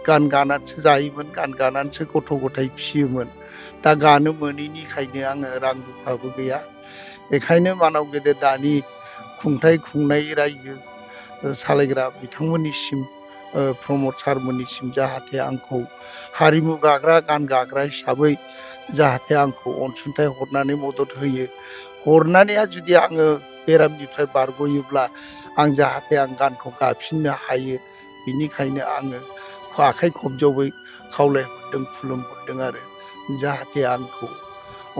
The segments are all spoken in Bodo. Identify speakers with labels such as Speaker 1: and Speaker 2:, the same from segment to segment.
Speaker 1: गान गानानैसो जायोमोन, गान गानानैसो गथ' गथाय फिसियोमोन। दा गानो मोनैनिखायनो आङो रां रुफाबो गैया। बेखायनो मानाव गेदेर दानि खुंथाय खुंनाय रायजो सालायग्रा बिथांमोननिसिम प्रमद सारमोननिसिम जाहाथे आंखौ हारिमु गाग्रा गान गाग्रा हिसाबै जाहाथे आंखौ अनसुंथाइ हरनानै मदद होयो। हरनानै जुदि आङो बेरामनिफ्राय बारग'योब्ला आं जाहाथे आं गानखौ गाफिननो हायो। बिनिखायनो आङो आखाइ खबजबै खावलायहरदों, खुलुमहरदों आरो जाहाथे आंखौ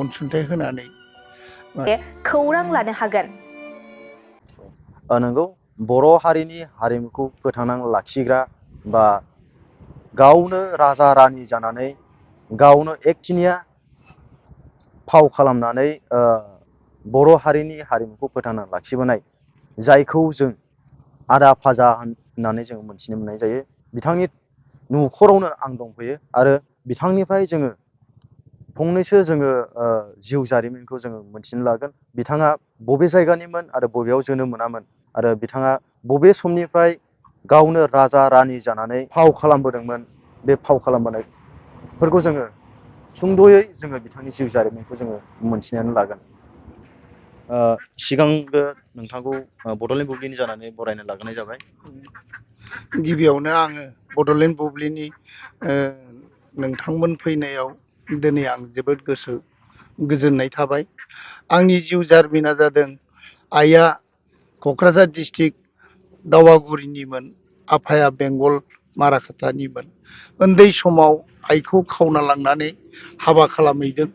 Speaker 1: अनसुंथाइ होनानै
Speaker 2: खौरां लानो हागोन।
Speaker 3: नंगौ, बर' हारिनि हारिमुखौ फोथांना लाखिग्रा बा गावनो राजा रानि जानानै गावनो एकथिनिया फाव खालामनानै बर' हारिनि हारिमुखौ फोथांना लाखिबोनाय जायखौ जों आदा फाजा होननानै जों मोनथिनो मोननाय जायो। बिथांनि न'खरावनो आं दंफैयो आरो बिथांनिफ्राय जोङो फंनैसो जोङो जिउ जारिमिनखौ जोङो मोनथिनो लागोन। बिथाङा बबे जायगानिमोन आरो बबेयाव जोनोम मोनामोन आरो बिथाङा बबे समनिफ्राय गावनो राजा रानि जानानै फाव खालामबोदोंमोन। बे फाव खालामबोनायफोरखौ जोङो सुंद'यै जोङो बिथांनि जिउ जारिमिनखौ जोङो मोनथिनानै लागोन। सिगांग्रो नोंथांखौ बड'लेण्ड बुब्लिनि जानानै बरायनो लाग्रोनाय जाबाय।
Speaker 1: गिबियावनो आङो बड'लेण्ड बुब्लिनि नोंथांमोन फैनायाव दिनै आं जोबोद गोसो गोजोननाय थाबाय। आंनि जिउ जारिमिना जादों, आइया क'क्राझार डिस्ट्रिक्ट दावगागुरिनिमोन, आफाया बेंगल माराखाथानिमोन। उन्दै समाव आइखौ खावना लांनानै हाबा खालामहैदों।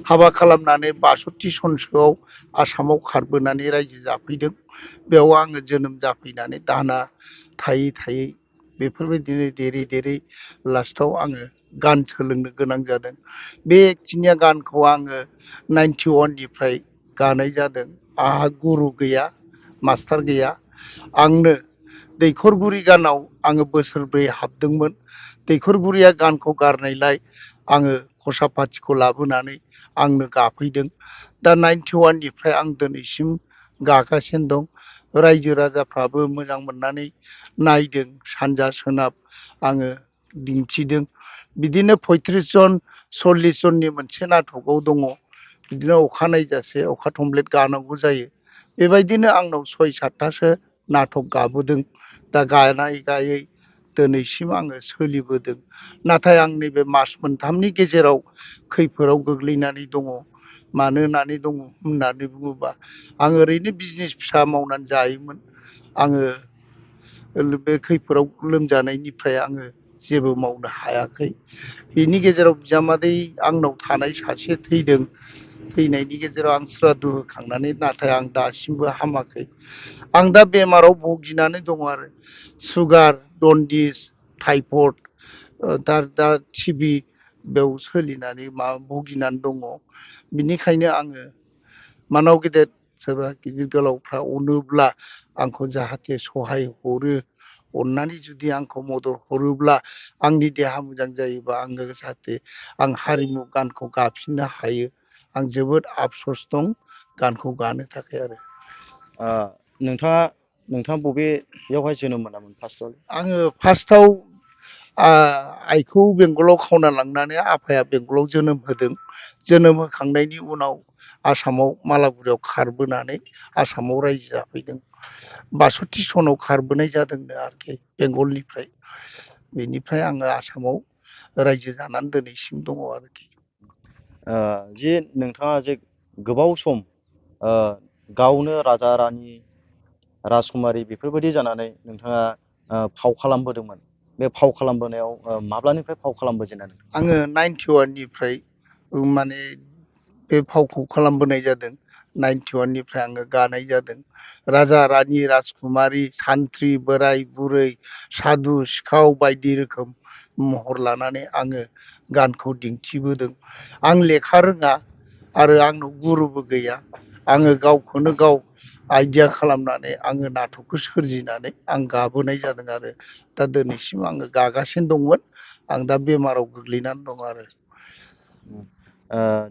Speaker 1: हाबा खालामनानै 62 सनसोआव आसामाव खारबोनानै रायजो जाफैदों। बेयाव आङो जोनोम जाफैनानै दाना थायै थायै बेफोरबायदिनो देरै देरै लास्टआव आङो गान सोलोंनो गोनां जादों। बे एकथिनिया गानखौ आङो 91 निफ्राय गानाय जादों। आंहा गुरु गैया, मास्टार गैया। आंनो दैखरगुरि गानाव आङो बोसोरब्रै हाबदोंमोन। दैखरगुरिया गानखौ गारनायलाय आङो खसा पाथिखौ लाबोनानै आंनो गाफैदों। दा 91 निफ्राय आं दिनैसिम गागासिनो दं। रायजो राजाफ्राबो मोजां मोननानै नायदों, सानजा सोनाब आङो दिन्थिदों। बिदिनो 35 जन 40 जननि मोनसे नाटकआव दङ। बिदिनो अखा नायजासे अखा थमब्लेट गानांगौ जायो। बेबायदिनो आंनाव 6-7थासो नाटक गाबोदों। दा गायै गायै दिनैसिम आङो सोलिबोदों। नाथाय आं नैबे मास मोनथामनि गेजेराव खैफोदाव गोग्लैनानै दङ। मानो होननानै बुङोबा आं ओरैनो बिजनेस फिसा मावनानै जायोमोन। आङो बे खैफोदाव लोमजानायनिफ्राय आङो जेबो मावनो हायाखै। बेनि गेजेराव बिजामादै आंनाव थानाय सासे थैदों। थैनायनि गेजेराव आं श्राद्ध होखांनानै नाथाय आं दासिमबो हामाखै। आं दा बेमाराव भुगिनानै दङ आरो सुगार, जन्दिस, टाइफड, दा टिभि बेयाव सोलिनानै भुगिनानै दङ। बिनिखायनो आङो मानाव गेदेर सोरबा गिदिर गोलावफ्रा अनोब्ला आंखौ जाहाथे सहाय हरो, अननानै जुदि आंखौ मदद हरोब्ला आंनि देहा मोजां जायोबा आङो जाहाथे आं हारिमु गानखौ गाफिननो हायो। आं जोबोद आफस'स दं गानखौ गानो थाखाय आरो।
Speaker 3: नोंथाङा बबेयावहाय जोनोम मोनामोन फार्स्टआव?
Speaker 1: आङो फार्स्टआव आइखौ बेंगलाव खावना लांनानै आफाया बेंगलाव जोनोम होदों। जोनोम होखांनायनि उनाव आसामाव मालागुरियाव खारबोनानै आसामाव रायजो जाफैदों। 62 सनाव खारबोनाय जादोंनो आरोखि बेंगलनिफ्राय। बेनिफ्राय आङो आसामाव रायजो जानानै दिनैसिम दङ आरोखि।
Speaker 3: जे नोंथाङा जे गोबाव सम गावनो राजा रानि राजकुमारि बेफोरबायदि जानानै नोंथाङा फाव खालामबोदोंमोन। बे फाव खालामबोनायाव माब्लानिफ्राय फाव खालामबोजेननाय?
Speaker 1: आङो 91 निफ्राय माने बे फावखौ खालामबोनाय जादों। 91 निफ्राय आङो गानाय जादों। राजा रानि राजकुमारि, सान्थ्रि, बोराय बुरै, साधु सिखाव बायदि रोखोम महर लानानै आङो गानखौ दिन्थिबोदों। आं लेखा रोङा आरो आंनाव गुरुबो गैया। आङो गावखौनो गाव आइडिया खालामनानै आङो नाटकखौ सोरजिनानै आं गाबोनाय जादों आरो दा दिनैसिम आङो गागासिनो दंमोन। आं दा बेमाराव गोग्लैनानै दं आरो।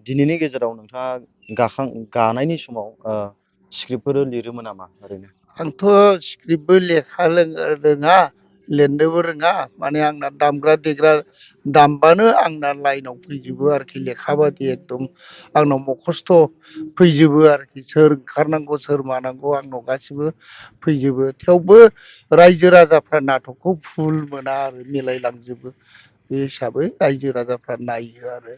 Speaker 3: दिनैनि गेजेराव नोंथाङा गानायनि समाव स्क्रिप्टफोर लिरोमोन नामा ओरैनो?
Speaker 1: आंथ' स्क्रिप्टबो लेखा रोङा, लिरनोबो रोङा माने आंना दामग्रा देग्रा दामबानो आंना लाइनाव फैजोबो आरोखि लेखा बादि एकदम आंनाव मखस्थ' फैजोबो आरोखि सोर ओंखारनांगौ सोर मानांगौ आंनाव गासिबो फैजोबो थेवबो रायजो राजाफ्रा नाटकखौ भुल मोना आरो मिलायलांजोबो बे हिसाबै रायजो राजाफ्रा नायो आरो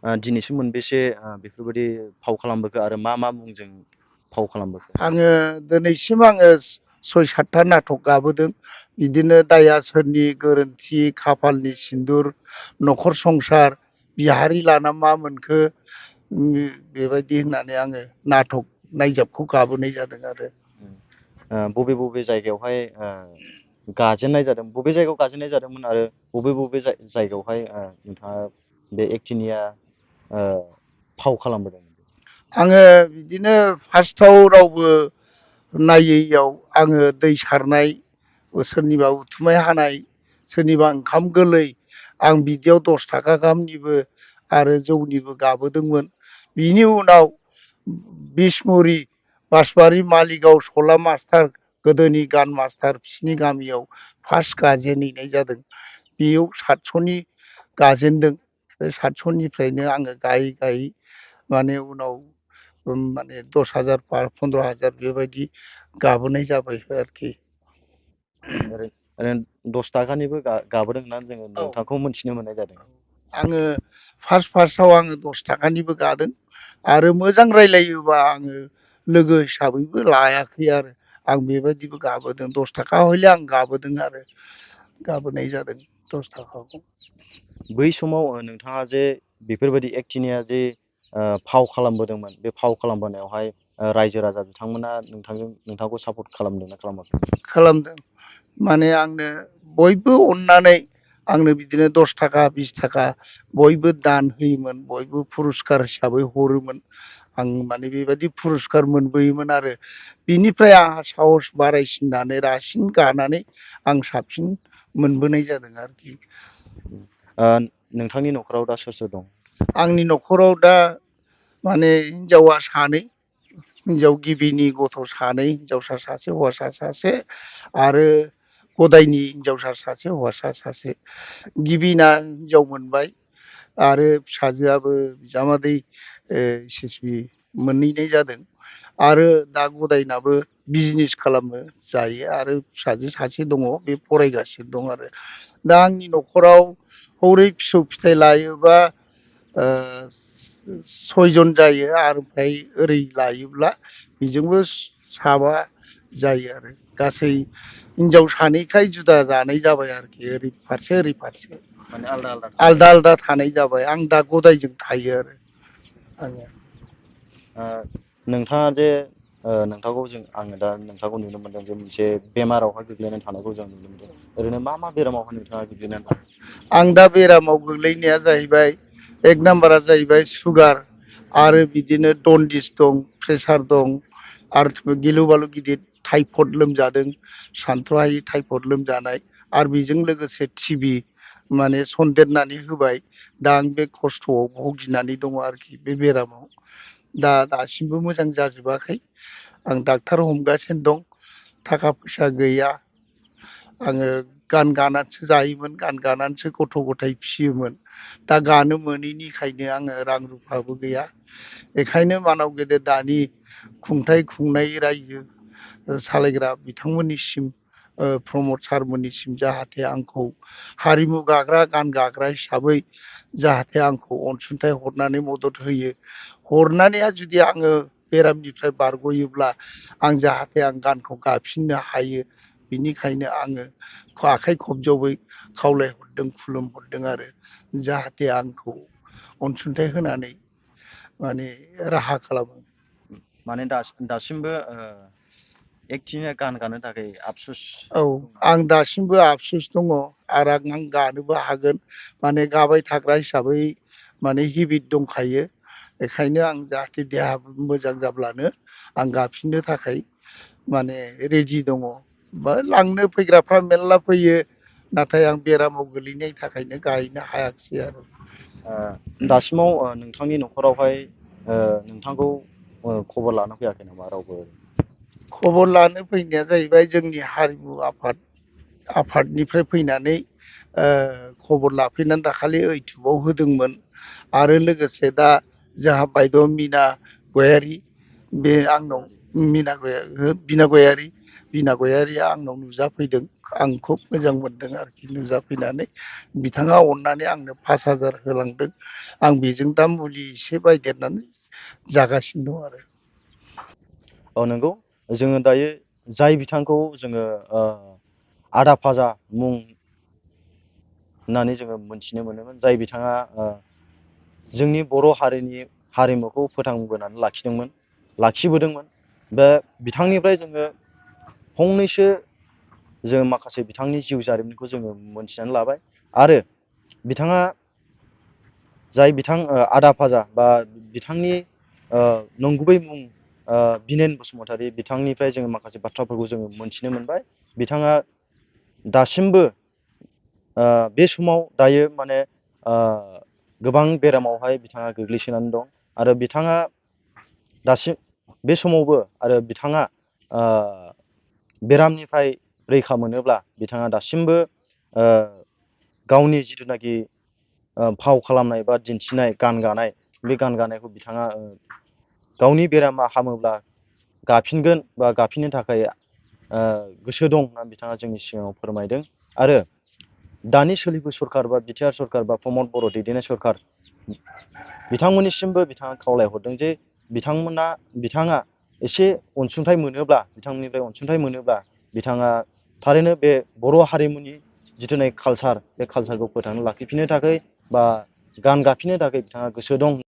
Speaker 3: दिनैसिम मोनबेसे बेफोरबायदि फाव खालामबोखो आरो मा मा मुंजों फाव खालामबोखो?
Speaker 1: आङो दिनैसिम आङो 6-7था नाटक गाबोदों बिदिनो दाया सोरनि गोरोन्थि खाफालनि सिन्दुर न'खर संसार बिहारि लाना मा मोनखो बेबायदि होननानै आङो नाटक नायजाबखौ गाबोनाय जादों आरो
Speaker 3: बबे बबे जायगायावहाय गाजेननाय जादों बबे जायगायाव गाजेननाय जादोंमोन आरो बबे बबे जायगायावहाय नोंथाङा बे एक्टिनिया फाव खालामबोदों?
Speaker 1: आङो बिदिनो फार्स्टआव रावबो नायैयाव आङो दै सारनाय सोरनिबा उथुमाय हानाय सोरनिबा ओंखाम गोरलै आं बिदियाव 10 थाखा गाहामनिबो आरो जौनिबो गाबोदोंमोन बिनि उनाव बिसमुरि बासबारि मालिगाव सला मास्टार गोदोनि गान मास्टार बिसिनि गामियाव फार्स्ट गाजेनहैनाय जादों बेयाव 700नि गाजेनदों बे 700निफ्रायनो आङो गायै गायै माने उनाव माने 10,000 15,000 बेबायदि गाबोनाय जाबाय आरोखि
Speaker 3: ओरैनो 10 थाखानिबो गाबोदों होननानै जोङो
Speaker 1: औ
Speaker 3: नोंथांखौ मोनथिनो मोननाय जादों।
Speaker 1: आङो फार्स्टआव आङो 10 थाखानिबो गादों आरो मोजां रायलायोबा आङो लोगो हिसाबैबो लायाखै आरो आं बेबायदिबो गाबोदों 10 थाखा हयले आं गाबोदों आरो गाबोनाय जादों 10 थाखाखौ
Speaker 3: बै समाव नोंथाङा जे बेफोरबायदि एक्टिनिया जे फाव खालामबोदोंमोन बे फाव खालामबोनायावहाय रायजो राजा बिथांमोना नोंथांखौ सापर्ट खालामदोंना खालामाखै?
Speaker 1: खालामदों माने आंनो बयबो अननानै आंनो बिदिनो 10 थाखा 20 थाखा बयबो दान होयोमोन बयबो पुरस्कार हिसाबै हरोमोन आं माने बेबायदि पुरस्कार मोनबोयोमोन आरो बिनिफ्राय आंहा साहस बारायसिननानै रासिन गानानै आं साबसिन मोनबोनाय जादों आरोखि
Speaker 3: नोंथांनि न'खराव दा सोर सोर दं?
Speaker 1: आंनि न'खराव दा माने हिनजावा 2 हिनजाव गिबिनि गथ' 2 हिनजावसा 1 हौवासा 1 आरो गदायनि हिनजावसा 1 हौवासा 1 गिबिना हिनजाव मोनबाय आरो फिसाजोआबो बिजामादै SSB मोनहैनाय जादों आरो दा गदायनाबो बिजनेस खालामो जायो आरो फिसाजो 1 दङ बे फरायगासिनो दं आरो दा आंनि न'खराव हौरै फिसौ फिथाइ लायोबा 6 जन जायो आरो ओमफ्राय ओरै लायोब्ला बेजोंबो 7 जायो आरो गासै हिनजाव 2खाय जुदा जानाय जाबाय आरोखि ओरै फारसे ओरै फारसे
Speaker 3: माने आलदा आलदा
Speaker 1: आलदा आलदा थानाय जाबाय आं दा गदायजों थायो आरो आङो
Speaker 3: नोंथाङा जे आङो दा नोंथांखौ नुनो मोनदों जे मोनसे बेमारावहाय गोग्लैनानै थानायखौ जों नुनो मोनदों ओरैनो मा मा बेरामावहाय नोंथाङा गोग्लैनानै दं?
Speaker 1: आं दा बेरामाव गोग्लैनाया जाहैबाय 1 नाम्बारा जाहैबाय सुगार आरो बिदिनो जनडिस दं प्रेसार दं आरो गिलु बालु गिदिर टाइफड लोमजादों सानथ्र'हायि टाइफड लोमजानाय आरो बेजों लोगोसे टिबि माने सन्देरनानै होबाय दा आं बे खस्थ'आव भुगिनानै दङ आरोखि बे बेरामाव दासिमबो मोजां जाजोबाखै आं डाक्टार हमगासिनो दं थाखा फैसा गैया आङो गान गानानैसो जायोमोन गान गानानैसो गथ' गथाय फियोमोन दा गानो मोनैनिखायनो आङो रां रुफाबो गैया बेखायनो मानाव गेदेर दानि खुंथाय खुंनाय रायजो सालायग्रा बिथांमोननिसिम प्रमद सारमोननिसिम जाहाथे आंखौ हारिमु गाग्रा गान गाग्रा हिसाबै जाहाथे आंखौ अनसुंथाइ हरनानै मदद होयो हरनानै जुदि आङो बेरामनिफ्राय बारग'योब्ला आं जाहाथे आं गानखौ गाफिननो हायो बिनिखायनो आङो आखाइ खबजबै खावलायहरदों खुलुमहरदों आरो जाहाथे आंखौ अनसुंथाइ होनानै माने राहा खालामो
Speaker 3: माने दासिमबो एक्टिनिया गान गानो थाखाय आफसुस
Speaker 1: औ आं दासिमबो आफसुस दङ आरो आं गानोबो हागोन माने गाबाय थाग्रा हिसाबै माने हेबिट दंखायो बेखायनो आं जाहाथे देहा मोजां जाब्लानो आं गाफिननो थाखाय माने रेडि दङ बा लांनो फैग्राफ्रा मेरला फैयो नाथाय आं बेरामाव गोलैनायनि थाखायनो गायनो हायाखिसै आरो
Speaker 3: दासिमाव नोंथांनि न'खरावहाय नोंथांखौ खबर लानो फैयाखै नामा रावबो?
Speaker 1: खबर लानो फैनाया जाहैबाय जोंनि हारिमु आफाद आफादनिफ्राय फैनानै खबर लाफैनानै दाखालि इउटुबाव होदोंमोन आरो लोगोसे दा जोंहा बायद' मिना गयारि बे आंनाव बिना गयारिया आंनाव नुजाफैदों आं खुब मोजां मोनदों आरोखि नुजाफैनानै बिथाङा अननानै आंनो 5,000 होलांदों आं बेजों दा मुलि एसे बायदेरनानै जागासिनो दं आरो
Speaker 3: औ नंगौ जोङो दायो जाय बिथांखौ जोङो आदा फाजा मुं होननानै जोङो मोनथिनो मोनोमोन जाय बिथाङा जोंनि बर' हारिनि हारिमुखौ फोथांबोनानै लाखिबोदोंमोन बे बिथांनिफ्राय जोङो फंनैसो जों माखासे बिथांनि जिउ जारिमिनखौ जोङो मोनथिनानै लाबाय आरो बिथाङा जाय बिथां आदा फाजा बा बिथांनि नंगुबै मुं बिनेन बसुमतारी बिथांनिफ्राय जोङो माखासे बाथ्राफोरखौ जोङो मोनथिनो मोनबाय बिथाङा दासिमबो बे समाव दायो माने गोबां बेरामावहाय बिथाङा गोग्लैसोनानै दं आरो बिथाङा दासिम बे समावबो आरो बिथाङा बेरामनिफ्राय रैखा मोनोब्ला बिथाङा दासिमबो गावनि जिथुनाखि फाव खालामनाय बा दिन्थिनाय गान गानाय बे गान गानायखौ बिथाङा गावनि बेरामा हामोब्ला गाफिनगोन बा गाफिननो थाखाय गोसो दं होननानै बिथाङा जोंनि सिगाङाव फोरमायदों आरो दानि सोलिफु सरखार बा बिटिआर सरखार बा प्रमद बर' दैदेननाय सरखार बिथांमोननिसिमबो बिथाङा खावलायहरदों जे बिथाङा एसे अनसुंथाइ मोनोब्ला बिथांनिफ्राय अनसुंथाइ मोनोब्ला बिथाङा थारैनो बे बर' हारिमुनि जिथुनाखि कालसार बे कालसारखौ फोथांना लाखिफिननो थाखाय बा गान गाफिननो थाखाय बिथाङा गोसो दं